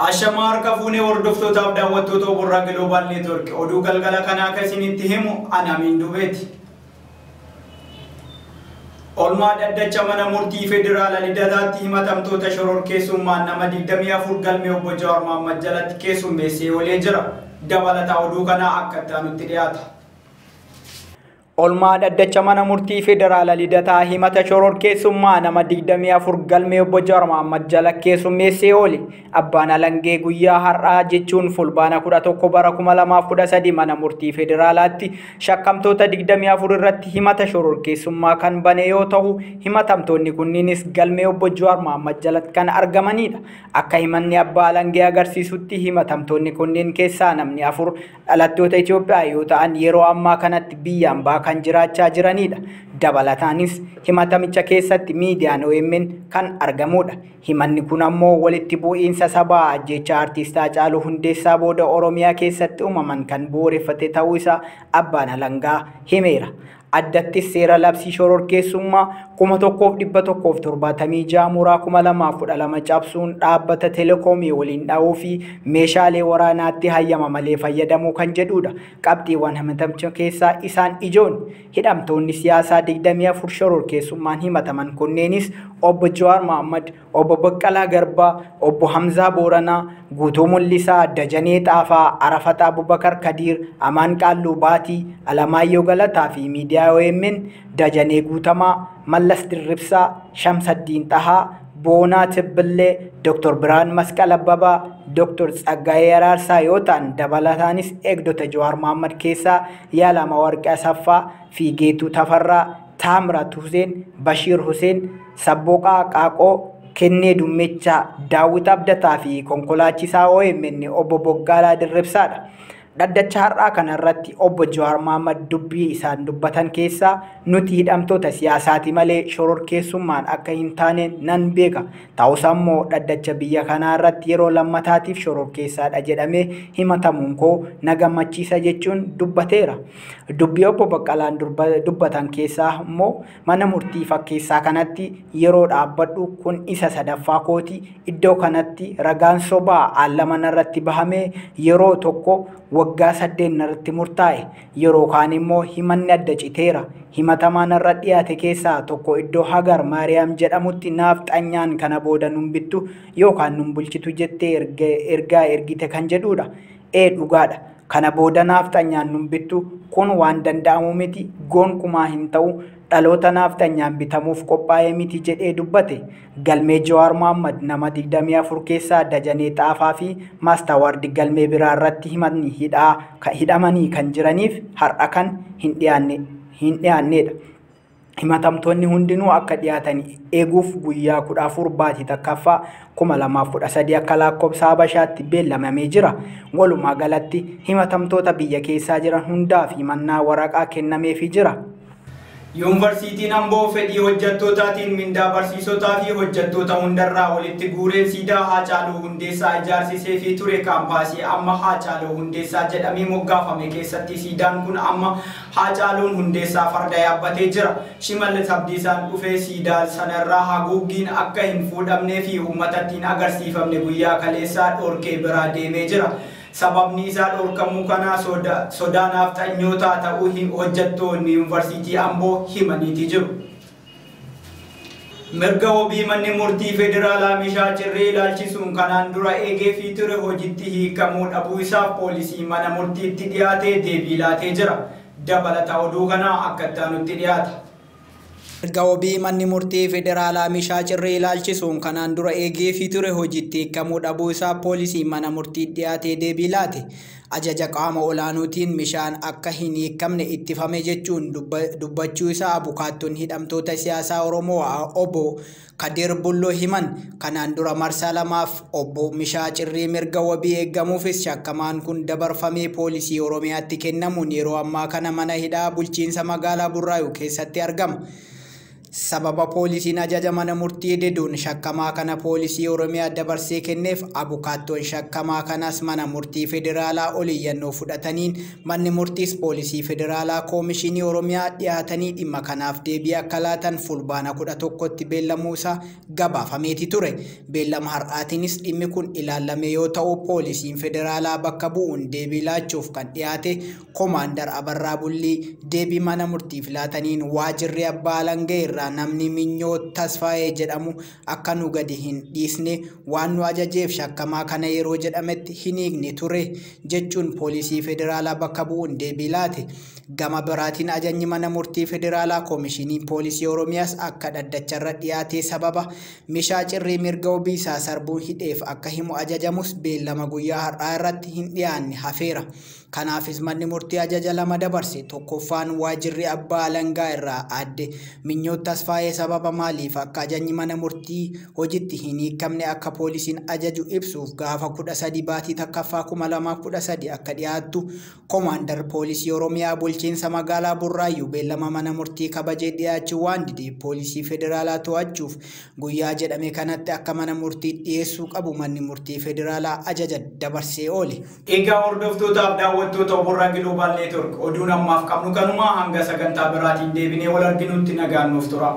Ashamaa harka fuunee hordoftootaaf daawwattoota Oborraa Global Network oduu galgala kanaa akka isinitti himu ana Amiin Dubeeti. Olmaa dhaddacha mana murtii federaala Lidataatti himatamtoota shororkeessummaan nama 24 galmee obbo Jawaar Mohammad jalatti keessummeessee oolee jira. Dabalataa oduu kanaa akka itti aanutti dhiyaata. Olmaa dhaddacha mana murtii federaala Lidataa himata shororkeessummaa nama 24 galmee obbo Jawaar Mohammad jala keessummeessee oole. Abbaan Alangee guyyaa har'aa jechuun fulbaana 11 bara 2013 mana murtii federaalaatti shakkamtoota 24 irratti himata shororkeessummaa kan bane yoo ta'u, himatamtoonni kunniinis galmee obbo Jawaar Mohammad jalatti kan argamanidha. Akka himanni abbaa Alangee agarsiisutti himatamtoonni kunniin keessaa namni 4 dhalattoota Itoophiyaa yoo ta'an yeroo ammaa kanatti biyyaan baa kan jiraachaa jiranidha. Dabalataanis himatamicha keessatti miidiyaan OMN kan argamudha. Himanni kun ammoo walitti bu'iinsa sabaa ajjeechaa artiist Haacaaluu Hundeessaa booda Oromiyaa keessatti uumaman kan bu'uureffate ta'uu isaa abbaan alangaa himeera. Addattis seera labsii shororkeessummaa 1176 muraa 2012 cabsuun dhaabbata teleekoomii waliin dha'uu fi meeshaalee waraanaatti hayyama malee fayyadamuu kan jedhudha. Qabxiiwwan himatamicha keessaa isaan ijoon hidhamtoonni siyaasaa 24 shororkeessummaan himataman kunneenis obbo Jawaar Mohammad, obbo Baqqalaa Garbaa, obbo Hamzaa Booranaa, Guutuu Mul'isaa, Dajanee Xaafaa, Arafat Abubakar Kadiir, Amaan Qaalluu Baatii, Alamaayyoo Galataa fi miidiyaa OMN, Dajanee Guutamaa, Mallas Dirribsaa, Shamsaddiin Xahaa, Boonaa Tibbillee, Dr. Birhaan Masqal Abbabaa, Dr. Tsaggaayee Araarsaa yoo ta'an dabalataanis eegdota Jawaar Mohammad keessaa Yaalama Warqee Asaffaa fi Geetuu Tafarraa, Taamrat Huseen, Bashiir Huseen, Sabbooqaa Qaaqoo, Kennee Dummechaa, Daawit Abdataa fi konkolaachisaa OMN obbo Boggaalaa Dirribsaadha. Dhaddacha har'aa kanarratti obbo Jawaar Mohammad dubbii isaan dubbatan keessaa nuti hidhamtoota siyaasaati malee shororkeessummaan akka hin taane nan beeka. Ta'us ammoo dhaddacha biyya kanaa irratti yeroo lammataatiif shororkeessaadha jedhamee himatamuun koo na gammachiisa jechuun dubbateera. Dubbii obbo Baqqalaan dubbatan keessaa immoo mana murtii fakkeessaa kanatti yeroo dhaabbadhu kun isa sadaffaa kooti. Iddoo kanatti ragaan sobaa al-lama narratti bahamee yeroo tokko waggaa 8 narratti murtaa'e. Yeroo kaan immoo himanni adda citeera. Himatamaa narra dhiyaate keessaa tokko iddoo Hagar Maariyaam jedhamutti naaf xanyaan kana booda nun bittu yookaan nun bulchitu jettee ergaa ergite kan jedhudha. Ee dhugaadha. Kana booda naaf xanyaan nun bittu kun waan danda'amu miti, gonkumaa hin ta'u, dhaloota naaf xanyaan bitamuuf qophaa'ee miti jedhee dubbate. Galmee Jawaar Mohammad nama 24 keessaa Dajanee Xaafaa fi Maastawaardi galmee biraa irratti himatni hidhamanii kan jiraniif har'a kan hin dhiyaannedha. Himatamtoonni hundinuu akka dhiyaatan eeguuf guyyaa 14 baatii takkaffaa 2013 akka lakkoofsa Habashaatti beellamamee jira. Walumaa galatti himatamtoota biyya keessaa jiran hundaaf himannaa waraqaa kennameefii jira. Yuunivarsiitiin Amboo fedhii hojjettootaatiin mindaa barsiisotaa fi hojjettoota hundarraa walitti guureen siidaa Haacaaluu Hundeessaa ijaarsisee fi ture kaampaasii amma Haacaaluu Hundeessaa jedhamee moggaafame keessatti siidaan kun amma Haacaaluun Hundeessaa farda yaabbatee jira. Shimallis Abdiisaan dhufee siidaa sanarraa haguuggiin akka hin fuudhamnee fi uummatatti hin agarsiifamne guyyaa kaleessaa dhorkee biraa deemee jira. Sababni isaa dhorkamuu kanaa sodaa naafxanyootaa ta'uu hojjettoonni yuunivarsiitii Amboo himaniiti jiru. Mirga wabii manni murtii federaalaa Mishaa Cirree ilaalchisuun kanaan dura eegee fi ture hojiitti hiikamuu dhabuu isaaf poolisii mana murtiitti dhiyaatee deebii laatee jira. Dabalata oduu kanaa akka itti aanutti dhiyaata. Mirga wabii manni murtii federaalaa Mishaa Cirree ilaalchisuun kanaan dura eegee fi ture hojiitti hiikamuu dhabuu isaa poolisii mana murtii dhiyaatee deebii laate. Ajaja qaama olaanuutiin Mishaan akka hin hiikamne ittifame jechuun dubbachuu isaa abukaattoon hidhamtoota siyaasaa Oromoo obbo Kadir Bulloo himan. Kanaan dura marsaa lamaaf obbo Mishaa Cirrii mirga wabii eeggamuufis shakkamaan kun dabarfamee poolisii Oromiyaatti kennamuun yeroo ammaa kana mana hidhaa bulchiinsa magaalaa Burraayuu keessatti argama. Sababa poolisiin ajaja mana murtii diduun shakkamaa kana poolisii Oromiyaa dabarsee kenneef abukaattoon shakkamaa kanas mana murtii federaalaa ol iyyannoo fudhataniin manni murtiis poolisii federaalaa koomishinii Oromiyaa dhiyaatanii dhimma kanaaf deebii akka laatan fulbaana 11tti beellamuu isaa gabaafameeti ture. Beellama har'aatiinis dhimmi kun ilaalame yoo ta'u poolisiin federaalaa bakka bu'uun deebii laachuuf kan dhiyaate koomaandar Abarraa Bullii deebii mana murtiif laataniin waajirri abbaa alangaa irraa namni Minyoo Tasfaayee jedhamu akka nu gadi hin dhiisne waan nu ajajeef shakkamaa kana yeroo jedhametti hin hiikne ture jechuun poolisii federaalaa bakka bu'uun deebii laate. Gama biraatiin ajajni mana murtii federaalaa koomishinii poolisii Oromiyaas akka dhaddacharra dhiyaatee sababa Mishaa Cirrii mirga wabii isaa sarbuun hidheef akka himu ajajamus beellama guyyaa har'aa irratti hin dhiyaanne hafeera. Kanaafis manni murtii ajaja lama dabarse. Tokkoffaan waajirri abbaa alangaa irraa aadde Minyoo Tasfaayee sababa maaliif akka ajajni mana murtii hojiitti hin hiikamne akka poolisiin ajaju ibsuuf gaafa 13 baatii takkaffaa 2013 akka dhiyaattu koomaandar poolisii Oromiyaa bulchiinsa magaalaa Burraayyuu beellama mana murtii kabajee dhiyaachuu waan dideef poolisii federaalaa to'achuuf guyyaa jedhame kanatti akka mana murtii dhiyeessuu qabu manni murtii federaalaa ajaja dabarsee oole. Egaa hordoftootaaf daawwattoota Oborraa Giloobal Neetwork oduun ammaaf qabnu kanuma hanga sagantaa biraatiin deebinee wal arginutti nagaan nuuf tura.